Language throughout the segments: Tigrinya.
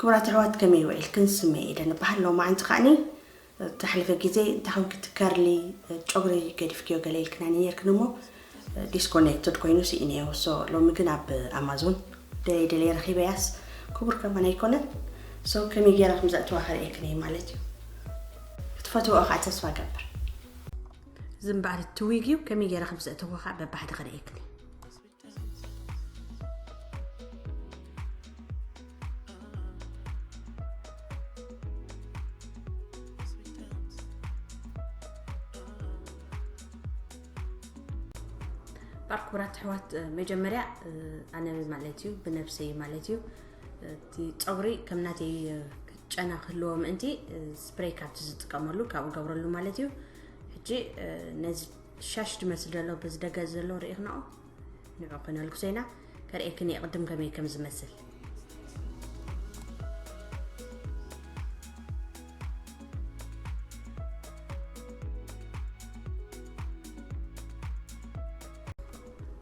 ክቡራት ኣሕዋት፣ ከመይ ውዒልክን? ስመይ ኤደን እበሃል። ሎማዓንቲ ከዓኒ፣ እቲ ሓለፈ ግዜ እንታይ ኮንኪ፣ እቲ ከርሊ ጨጉሪ ገዲፍክዮ ገለ ኢልክናኒ ነይርክን እሞ፣ ዲስኮኔክትድ ኮይኑ ስኢነዮ። ሶ፣ ሎሚ ግን ኣብ ኣማዞን ደለይ ደለይ ረኺበያስ ክቡር ከማን ኣይኮነን። ሶ፣ ከመይ ገይረ ከም ዘእትዋ ከርእየክን እየ ማለት እዩ። ክትፈትውኦ ከዓ ተስፋ ገብር። እዚ እምበኣር እቲ ዊግ እዩ። ከመይ ገይረ ከም ዘእትዎ ከዓ በብሓደ ከርእየክን እየ። እምበኣር ክቡራት ኣሕዋት፣ መጀመርያ ኣነ ማለት እዩ፣ ብነብሰይ ማለት እዩ፣ እቲ ፀጉሪ ከም ናተይ ጨና ክህልዎ ምእንቲ ስፕሬይ ካብቲ ዝጥቀመሉ ካብኡ ገብረሉ ማለት እዩ። ሕጂ ነዚ ሻሽ ዝመስል ዘሎ፣ በዚ ደገ ዘሎ ርኢኽናኦ? ንዑ ክነልግሶ ኢና። ከርእየክን እየ ቅድም ከመይ ከም ዝመስል።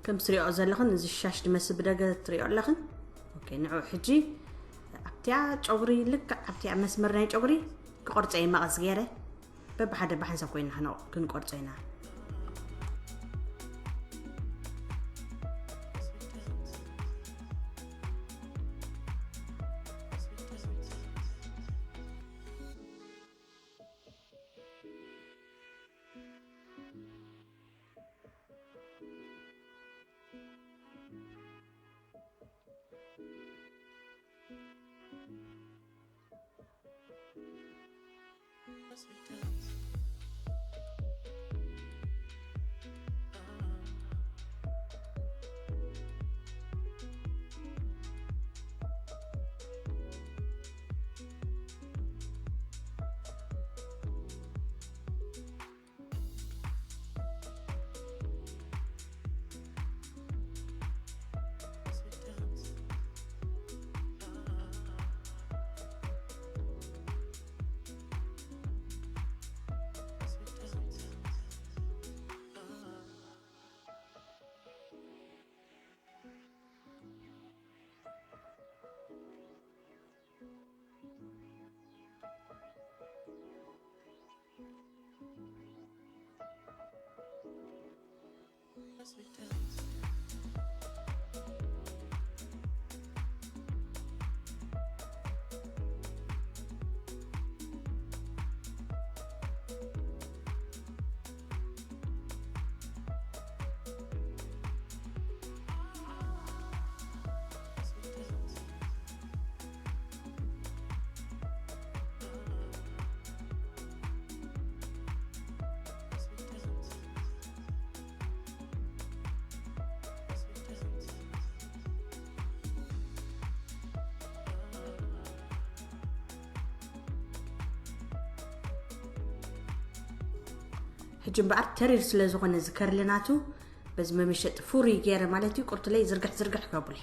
ከም ትሪኦ ዘለኽን እዚ ሻሽ ዝመስል ብደገ ትሪኦ ኣለኽን። ኦኬ፣ ንዑ ሕጂ ኣብቲያ ጨጉሪ፣ ልክዕ ኣብቲያ መስመር ናይ ጨጉሪ ክቆርፀ እየ መቐስ ገይረ። በብሓደ ብሓንሳብ ኮይና ክነው-፣ ክንቆርጾ ኢና። ሕጂ እምበኣር ተሪር ስለ ዝኾነ እዚ ከርሊ ናቱ፣ በዚ መመሸጢ ፍሩይ ገይረ ማለት እዩ፣ ቁርትለይ ዝርግሕ ዝርግሕ ከብሎ።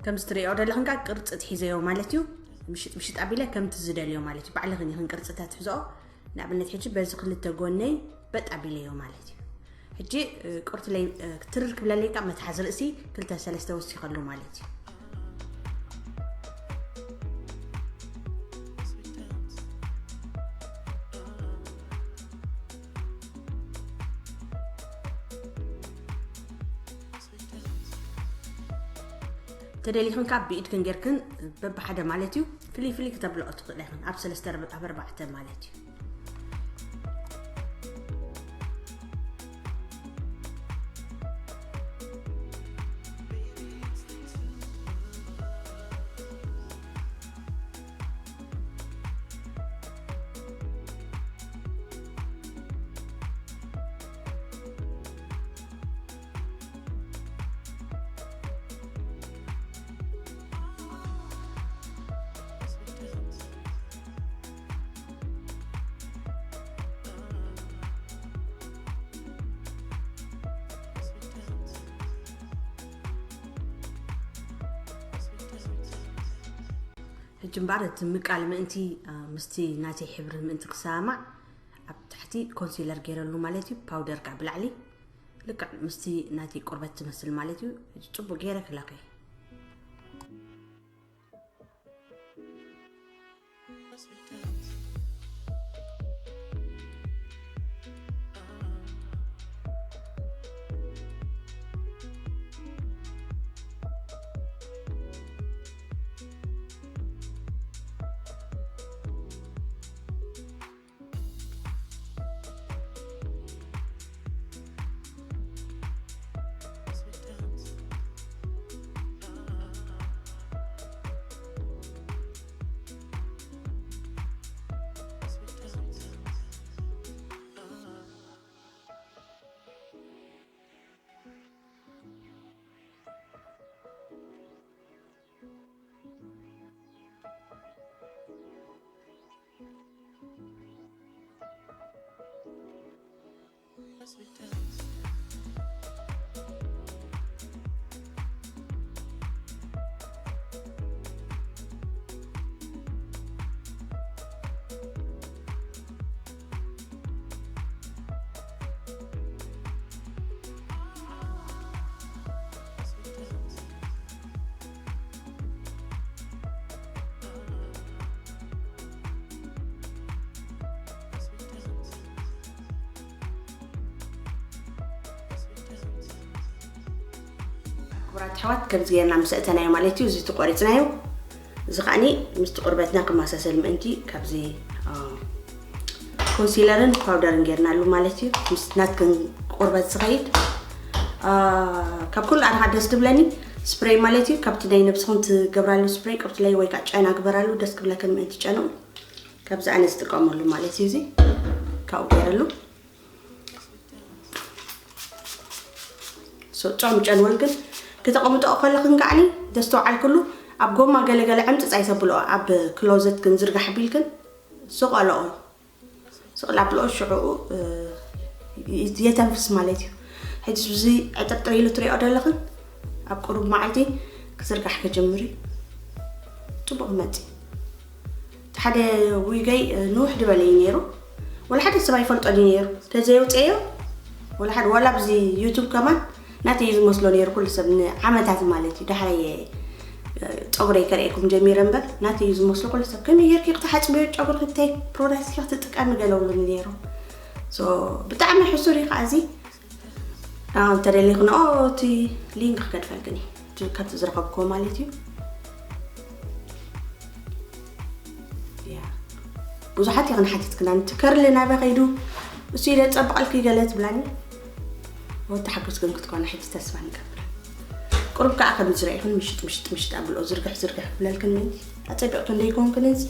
ከምዚ ትሪኦ ዘለኽን ከዓ ቅርፂ ትሒዘዮ ማለት እዩ። ምሽጥ ምሽጥ ኣቢለ ከምቲ ዝደልዮ ማለት እዩ። ባዕልኽን ኢኽን ቅርፅታት ትሕዝኦ። ንኣብነት ሕጂ በዚ ክልተ ጎነይ በጥ ኣቢለዮ ማለት እዩ። ሕጂ ቁርትለይ ትርር ክብለለይ ከዓ መትሓዚ ርእሲ ክልተ ሰለስተ ወሲኸሉ ማለት እዩ። ተደሊኽን ካብ ብኢድክን ጌርክን በብሓደ ማለት እዩ ፍልይ ፍልይ ክተብልኦ ትኽእላ ኢኽን፣ ኣብ ሰለስተ ኣብ ኣርባዕተ ማለት እዩ። ሕጂ እምበኣር እቲ ምቃል ምእንቲ ምስቲ ናተይ ሕብሪ ምእንቲ ክሰማማዕ ኣብ ታሕቲ ኮንሲለር ገይረሉ ማለት እዩ። ፓውደር ከዓ ብላዕሊ ልክዕ ምስቲ ናተይ ቁርበት ትመስል ማለት እዩ። ሕጂ ፅቡቅ ገይረ ክለኸ። ክቡራት ኣሕዋት፣ ከምዚ ጌርና ምስ ኣእተናዮ ማለት እዩ፣ እዚ ተቆሪጽናዮ፣ እዚ ከዓኒ ምስቲ ቆርበትና ክመሳሰል ምእንቲ ካብዚ፣ አ፣ ኮንሲለርን ፓውደርን ጌርናሉ ማለት እዩ። ምስ ናትክን ቆርበት ዝኸይድ፣ አ፣ ካብ ኩሉ ኣድኻ ደስ ትብለኒ ስፕሬይ ማለት እዩ። ካብቲ ናይ ነብስኹም ትገብራሉ ስፕሬይ ቀብትለይ ወይ ከዓ ጨና ግበራሉ፣ ደስ ክብለክን ምእንቲ ጨንኡ። ካብዚ ኣነ ዝጥቀመሉ ማለት እዩ። እዚ ካብኡ ገይረሉ። ሶ ጨው ምጨንወን ግን ክተቐምጠኦ ከለኽን ከዓኒ ዘስተውዓልክሉ ኣብ ጎማ ገለገለ ዕምፅፅ ኣይተብልኦ። ኣብ ክሎዘት ግን ዝርጋሕ ቢልክን ስቕ ኣለኦ። ስቕ ላብልኦ ሽዑኡ፣ እ፣ ይ-፣ የተንፍስ ማለት እዩ። ሕጂ እዚ ዕጥርጥር ኢሉ ትሪኦ ዘለኽን ኣብ ቁሩብ መዓልቲ ክዝርጋሕ ክጅምር እዩ። ጽቡቕ ክመጽእ እዩ። እቲ ሓደ ዊገይ፣ እ፣ ንውሕ ዝበለ እዩ ነይሩ። ወላ ሓደ ሰብ ኣይፈልጦን እዩ ነይሩ። ተዘየውፅአዮ፣ ወላ ሓደ፣ ዋላ ኣብዚ ዩቱብ ከማን ናተይ እዩ ዝመስሎ ነይሩ ኩሉ ሰብ፣ ንዓመታት ማለት እዩ። ዳሕራይ እየ፣ እ፣ ፀጉረይ ከርእየኩም ጀሚረ እምበር፣ ናተይ እዩ ዝመስሎ ኩሉ ሰብ። ከመይ ጌርኪ ክትሓፅብዮ ጨጉርኪ፣ እንታይ ፕሮዳክት ኢኺ ክትጥቀሚ ገለ ብሉኒ ነይሩ። ሶ፣ ብጣዕሚ ሕሱር እዩ ከዓ እዚ። ኣዎ፣ እንተደሊኽንኦ እቲ ሊንክ ክገድፈልክን እዩ። እቲ ካብቲ ዝረኸብክዎ ማለት እዩ። ያ። ብዙሓት ኢኽን ሓቲትክና፣ "እቲ ከርሊ ናበይ ከይዱ? እሱ ኢለ ጸብቐልኪ" ገለ ትብላኒ። ወዲ ሓጎስ ግን ክትኮና ሕጂ ተስፋ ንገብር። ቁሩብ ከኣ ከም ዝረኢኽን ምሽጥ፣ ምሽጥ፣ ምሽጥ ኣብልኦ፣ ዝርግሕ፣ ዝርግሕ ክብለልክን ምእንቲ ኣጸቢቕክን ደይኮንክን እዚ።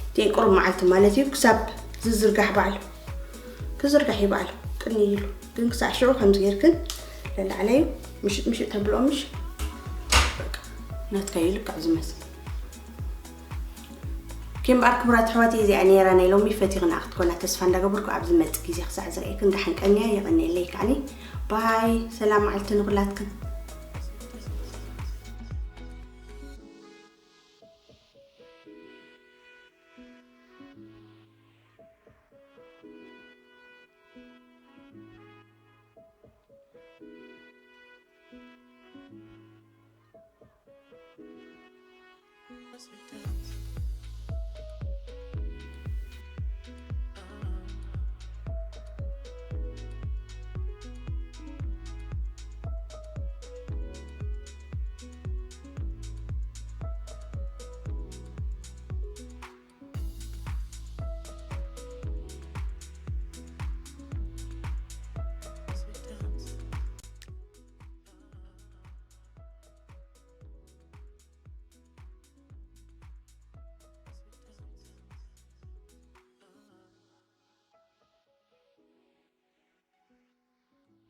እቲኤን ቁሩብ መዓልቲ ማለት እዩ፣ ክሳብ ዝዝርጋሕ ባዕሉ። ክዝርጋሕ እዩ ባዕሉ፣ ቅንይ ኢሉ። ግን ክሳዕ ሽዑ ከምዚ ጌርክን ለላዕለዩ ምሽጥ፣ ምሽጥ ተብልኦ ምሽ። በቃ፣ ናትካ እዩ ልክዕ ዝመስል። ኪምበኣር ክቡራት ኣሕዋተይ፣ እዚኣ ነይራ ናይ ሎሚ። ፈቲኽና ክትኮና ተስፋ እንዳገበርኩ፣ ኣብ ዝመጽእ ግዜ ክሳዕ ዝረኣየክን ደሓን ቀንያ። የቐንየለይ ከዓኒ። ባይ፣ ሰላም መዓልቲ ንኹላትክን።